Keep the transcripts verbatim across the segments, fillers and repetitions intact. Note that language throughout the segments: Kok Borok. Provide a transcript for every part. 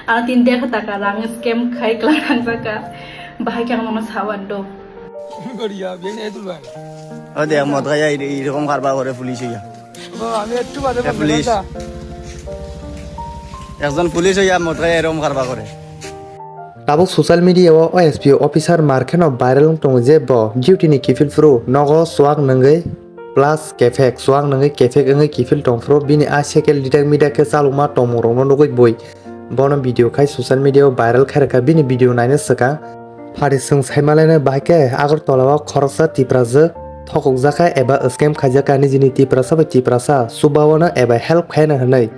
Ang tin der taka rang scam khai klang thang jaka. Bahai khe ang nono sawan do. Kori ya, biang itu bang. O de, mot kaya, i, i rokom karba kore, police ya. Baba, ami ektu bade. Eh, police. Ekjon police ya, mot kaya, i rokom karba kore. Tabuk social media o O S P O officer mar kheno viral wng tongo je bo duty ni kiphil phuru nogo chuak nungwi plus kephek, chuak nungwi kephek wngwi kiphil tong phuru bini a cycle didak midak khe chalokma tongmung rokno nugwi bui bono video khai social media o viral khai rwkha. Bini video naina swkang phari chwng saimalaina bahai khe Agartala o khoroksa Tiprajwk thokokjak kha eba scam khaijak kha nijini Tiprasa bai Tiprasa chubawano eba help khaina hwnwi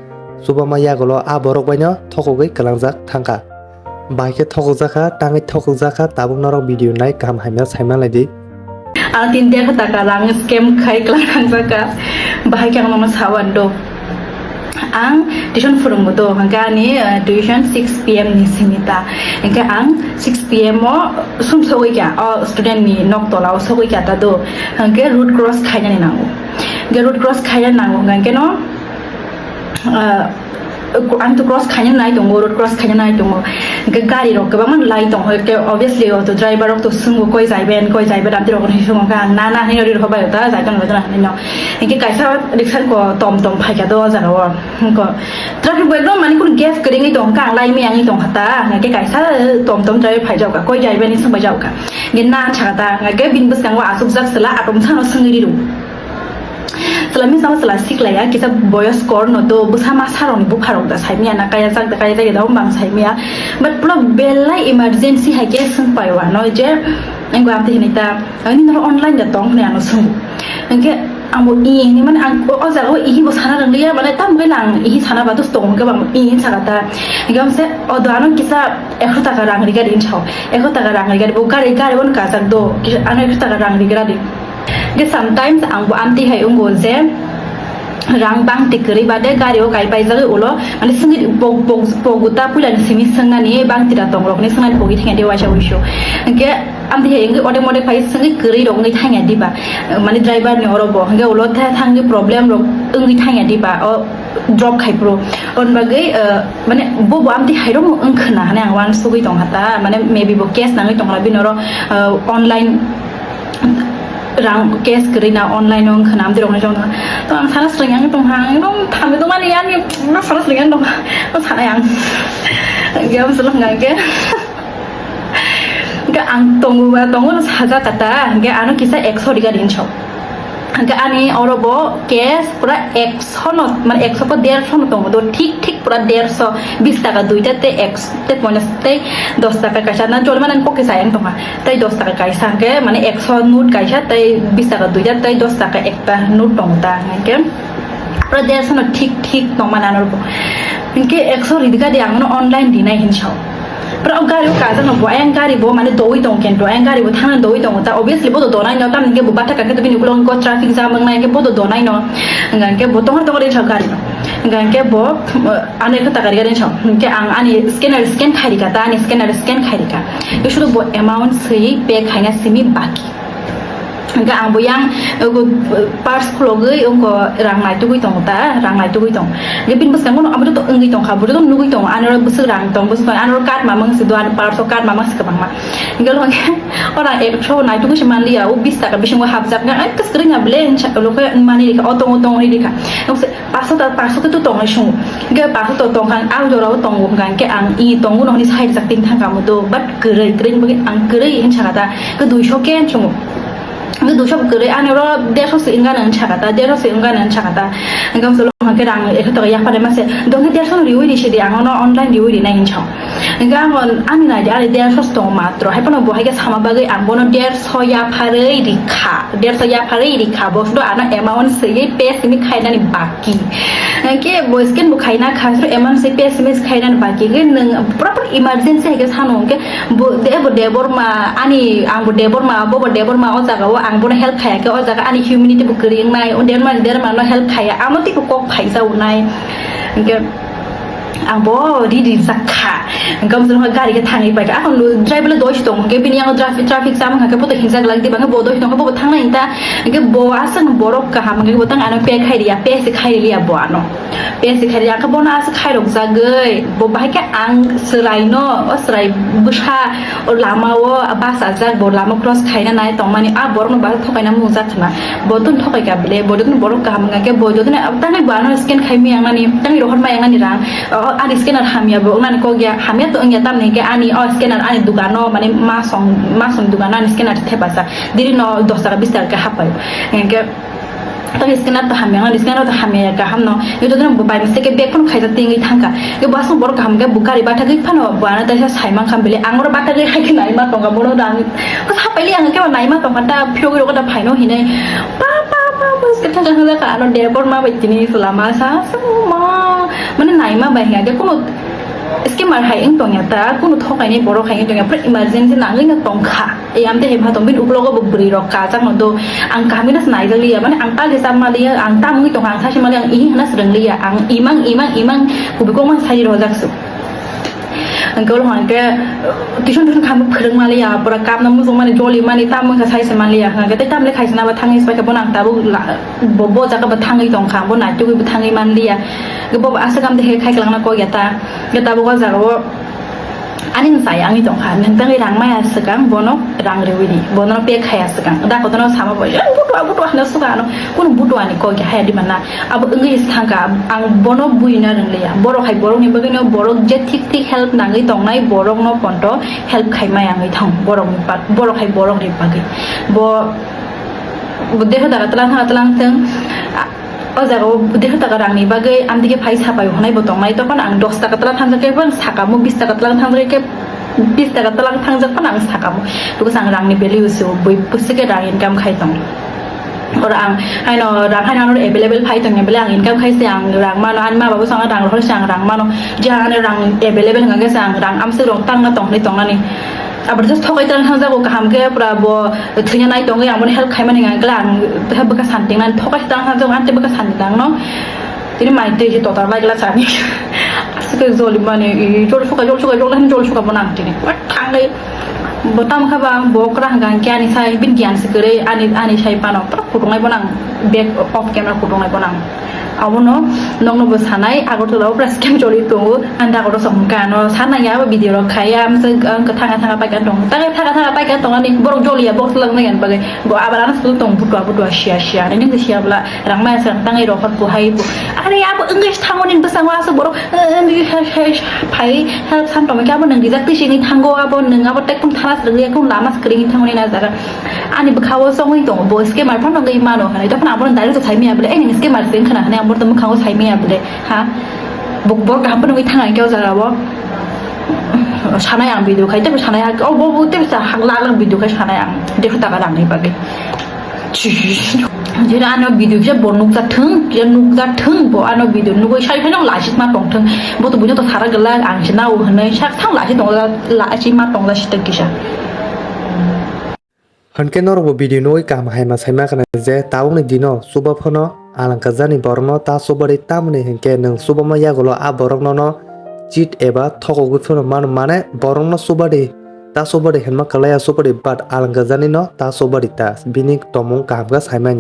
chubama yagulo a borok baino thokogwi kwlangjak thangkha. Bahai khe thokokjak kha, tangwi thokokjak kha, tabuk norok video nai kaham hamya saima lai di. Ang tin der taka rang scam khai klang thang jaka. Bahai khe ang nono sawan do. Ang tuition phwrwngbo do, hwnkhe ani, eh, tuition six P M ni simi ta. Hwnkhe ang six P M o sum sogwi kha, o student ni nok tola o sogwi kha ta do. Hwnkhe road cross khainani nango. Hwnkhe road cross khaina nango, hwnkhe no, ah, ang to cross khaina nai tongo, road cross khaina nai tongo. Hwnkhe gari rok kwbangma lai tongo, hwnkhe obviously auto driver rok to swngo, "Koi jaiben, koi jaiben?" Amtwi rok hinwi swngo, hwnkhe ang, "Na, na," hinwi rwdi rw bai ta, jaiben, jaiben, hinwi no. Hwnkhe kaisa riksha ko tom tom phaikha do o jaga o. Hwnkhe traffic bo ekdom mani kunu gap kwrwngwi tong, hwnkhe ang lai miyangwi tongkha ta, hwnkhe kaisa tom tom driver phaijak kha, "Koi jaiben?" hinwi swngbaijak kha. Hwnkhe na sakha ta, hwnkhe bini bwskango achukjak chwla atomsano swngwi rw. Chwla misa o chwla siklaya, kisa boyoskor no do, bwsa masa rokni bupha rok da saimaya na, kaya jak da, kaya jak da, omo bang saimaya. But pulo belai emergency hai khe swng pai wano je, ang bo amtwi hinwi ta, "Ani noro online da tong?" hinwi ano swngo. Hwnkhe ang bo i hinwi mane ang o, o jaga o i hinwi bo sana rwngya, mane tamo khe ang i hinwi sana ba dos tong hwnkhe bang i hinwi saka ta. Hwnkhe amse o do ano kisa ekso taka rang rigari hinwi sao. Ekso taka rang rigari bo gari, gari bono kajak do, kisa ano ekso taka rang rigari. Hwnkhe sometimes ang bo amtwi hai wngo je rang bangti kwrwi bade gari o kai paijagwi ulo, mane swngwi pog-, pog-, pogu ta puilani simi swngnani bangti da tong rok hinwi swngnani pogwi thangya de waisa wuisu. Hwnkhe amtwi hai wngwi odek modek phai swngwi kwrwi rok wngwi thangya diba, mane driver ni oro bo hwnkhe ulo tha-, thangwi problem rok wngwi thangya diba o drop khai phuru. On bagwi, eh, mane bo bo amtwi hai rok wng khwna hinwi ang uansugwi tongkha ta, mane maybe bo cash nangwi tongkha bini oro, eh, online rang cash kwrwi na online o wngkha na amtwi rokno chong tongkha. To ang sana swrwng yang tongkha, ang ekdom thangwi tongmani ani no sana swrwng yang tongkha, no sana yang. Hwnkhe ang swrwng hwnkha hwnkhe, hwnkhe ang tongo ba tongo no sajak kha ta, hwnkhe ano kisa ekso riga rinso. Hwnkhe ani oro bo cash pura ekso no, mane ekso ko derso no tongo do, thik thik pura derso, bis taka duita tei ekso tei ponchas tei dos taka kaisa na jolma nang kokisa yang tongkha. Tei dos taka kaisa hwnkhe, mane ekso note kaisa, tei bis taka duita, tei dos taka ekta note tongo ta, hwnkhe pura derso no thik thik tongmani ano bo. Hwnkhe ekso ridi gadi ang no online rinai hinwi sao. Pura o gari o kajak no bo, ayang gari bo mane doui tong kento, ayang gari bo thangna doui tongo ta, obviously bo do donai no, tamni hwnkhe bo batha kakhe to bini ukulok wngkha traffic jam wngnai, hwnkhe bo do donai no, hwnkhe bo tongor tongor rinwi sao gari no, hwnkhe bo, uh, ano ekso taka ridi gadi sao, hwnkhe ang ani scanner scan khai rika ta, ani scanner scan khai rika. Hwnkhe sudu bo amount swi pay khaina simi baki. Hwnkhe ang bo yang, uh, purse khulogwi wngkha rang naitugwi tongo ta, rang naitugwi tongo. Hwnkhe bini bwskango no abo to wngwi tongkha, bo to nugwi tongo, ani oro bwswk rang tong, bwswk tong, ani oro card mamang se do, ani purse o card mamang se kwbangma. Hwnkhe o hwnkhe o rang ekso naitugwi se manliya, o bis taka bisingo hapjak, hwnkhe ai kwswk rwngya ble hinwi sa, lokhe mani rikha, o tongo, tongo hinwi rikha. Paso ta, paso khe to tongnai sungo. Hwnkhe paso to tongkha, ang jora o tongo hwnkha, hwnkhe ang i tongo no hinwi sai rijak tini thangkha amo do, but kwrwi, kwrwini bagwi ang kwrwi hinwi sakha ta, hwnkhe duiso khe hinwi sungo. Hwnkhe duiso bo kwrwi, ani oro derso se wngkha hinwi sakha ta, derso se wngkha hinwi sakha ta. Hwnkhe ang solo hwnkhe rang ekso taka yapharwi mase, do hwnkhe derso no riui ri se di, ang ono online riui rinai hinwi sao. Hwnkhe ang ani nai di, ani derso se tongo matro, hai phano bo hai khe sama bagwi ang bono derso yapharwi rikha. Derso yapharwi rikha, bo sudo ano amount swiwi pay simi khainani baki. Hwnkhe bo scan bo khaina kha, sudo amount swi pay simi khainani baki. Hwnkhe nwng proper emergency hai khe sano, hwnkhe bo de-, bo Debbarma, ani, ang bo Debbarma, bo bo Debbarma, o jaga o ang bono help khaya khe, o jaga ani humanity bo kwrwi wngnai, o derma derma no help khaya, amo tei bo kok phaisa wngnai. Hwnkhe Ang bo ri rijak kha. Hwnkhe omo chwng gari khe thangwi paikha. Akhon driver le dosh tong hwnkhe bini yango traffic, traffic jam wngkha khe bo to hinjak lak diba, hwnkhe bo dosh tong khe bo bo thangnai ta. Hwnkhe bo aswk borok kaham hwnkhe bo tang ano pay khai riya, pay se khai riya bo ano. Pay se khai riya khe bono aswk khairok jagwi bo bahai khe ang chwraino, o chwrai bwsa o lama o bachajak bo lama cross khaina nai tongmani a borokno bahai thokaina mungjak khna. Bo tun thokai ka bele, bo tun borok kaham wngkha khe bo jotoni tangwi bo ano scan khai maya wngnani, tangwi rohor maya wngnani rang. O, ani scanner hamya bo wngnani kok ya, hamya to wngya tamni hwnkhe ani o scanner ani dukano, mane masong, masong dukano ani scanner thepajak. Diri no dos taka bis taka khe hapai. Hwnkhe tang scanner to hamya wngnani, scanner to hamya ya kaham no. Yo jotoni bo by mistake khe bag phano khaijak tingwi thangkha. Yo bo aswk borok kaham khe bo gari bathagwi phano bo ano taisa sai mankha bele, ang oro bathagwi hai khe nai ma tongkha bono rang. Ko sapaili ang khe nai ma tongkha ta phirogwi rokha ta phaino hinai. Pa, pa, pa, pa, se thang thang thang ano debor ma bai tini lama sa, sa ma. Mane nai ma bai hinga khe kono scammer hai wng tongya ta, kono thokaini borok hai wng tongya, pura emergency nangwi no tongkha. Ei amte hepha tong bini uklogo bo bwrwi rok kajak no do, ang kaham no naijak liya, mane ang ta rijak ma liya, ang ta mungwi tongkha, ang sachi ma liya, ang ihi hana swrwng liya, ang imang, imang, imang kubui kok ma sai rojak su. Hwnkhe oro hwnkhe tuition tuition khamwi phwrwng manliya, pura kapna muchung mani joli mani tamo wngkha sai se manliya, hwnkhe tei tamle khaisa naba thangwi se paikha bono ang tabuk la-, bo, bo jaga bo thangwi tongkha, bo naitugwi bo thangwi manliya. Bo aswk amde he khai kwlangna kok ya ta, hwnkhe tabuk o jaga o ani nwng chaya wngwi tongkha, nwng tangwi rang maya swkang bono rang riwi di, bono pay khaya swkang, da kotono sama bo, "Eh, butua, butua," hwnwi swkang ano, kunu butua ni kok ya haya di mana. Abo wngwi se thangkha, ang bono buina rwngliya. Borok hai borokni bagwino borok je thik thik help nangwi tongnai borokno ponto help khai maya wngwi thang borokni bag-, borok hai borokni bagwi. Bo, bo deho daga tlang thang tlang thang, a, o jaga o deho daga rangni bagwi amtike phai sapai hwnai bo tongnai, tokon ang dos taka tlang thang khe phano sakamo, bis taka tlang thang khe, bis taka tlang thangjak phano ang sakamo. Because ang rangni value se o, bui bwswk khe rang income khai tong. Oro ang haino rang haino ano available phai tongya bele ang income khai se ang rang mano, ani ma baba song rang rohor se ang rang mano, je ang ano rang available hwnkha khe se ang rang amswk rok tangna tongni tongnani. Abo just thokai tang thangjago kaham khe pura bo thwina nai tongwi ang bono help khaimani hwnkha khe ang bwkha santi nang thokai tang thangjago, ang tei bwkha santi nang no. Tini mai twi se total lai glass ani. Aswk khe joli mani, i, jol suka, jol suka, jol suka, jol suka bo nang tini. Wa thangwi bo tam kha ba, bo kwrang hwnkha hwnkhe ani sai, bini giyan se kwrwi, ani, ani sai phano pura kutungnai bo nang back off camera kutungnai bo nang. Abono nokno bo sanai, Agartala o pura scam joli tongo, ang da kotor song hwnkha ano sanai ya, abo video rok khai ya, amsa, ang thanga thanga paikha tong, thanga thanga paikha tong ani borok joli ya, borok twlang nai ani bagwi, bo abar ano tong butua butua sia sia, ani nung sia bwla. Rang maya se rang tangwi rok hor kuhai bo. Are abo wngwi se thango nini bwskango aswk borok, eh, eh, he, he, phai help san tongma khe abo nwng rijak twi sini thango abo nwng abo tekhum thana se rwgwi ekhum lama se kwrwngwi thango nini ah jaga. Ani bwkha o chongwi tongo bo scammer phano wngwi mano hwnwi tokhono abono direct sai maya bwle, "Ei nini scammer se wngkha na," hwnwi ang bono mwkhango sai maya bwle ha. Bo borok kaham phano wngwi thang ang khe o jaga o. Sanai ang video khai tebo sanai ang o bo bo tebo sa hak lak lak video khai sanai ang dekho taka rang ni bagwi. Jera ano video kisa bo nukjak thung, kisa nukjak thung, bo ano video nugwi sai phano lachit ma tong thung. Bo to buino to sara gala ang se nao hwnwi sak thang lachit tong la, lachit ma tong la sitok kisa. Hwnkhe norok bo video nugwi kaham hai ma sai ma khna je tabukni dino chuba phano alang kajani borokno ta chubadi tamni hwnkhe nwng chubama yagulo a borok nono cheat eba thokogwi phano mano mane borokno chubadi ta chubadi hinma kwlaiya chubadi but alang kajani no ta chubadi ta bini tongmung kaham khe sai manya.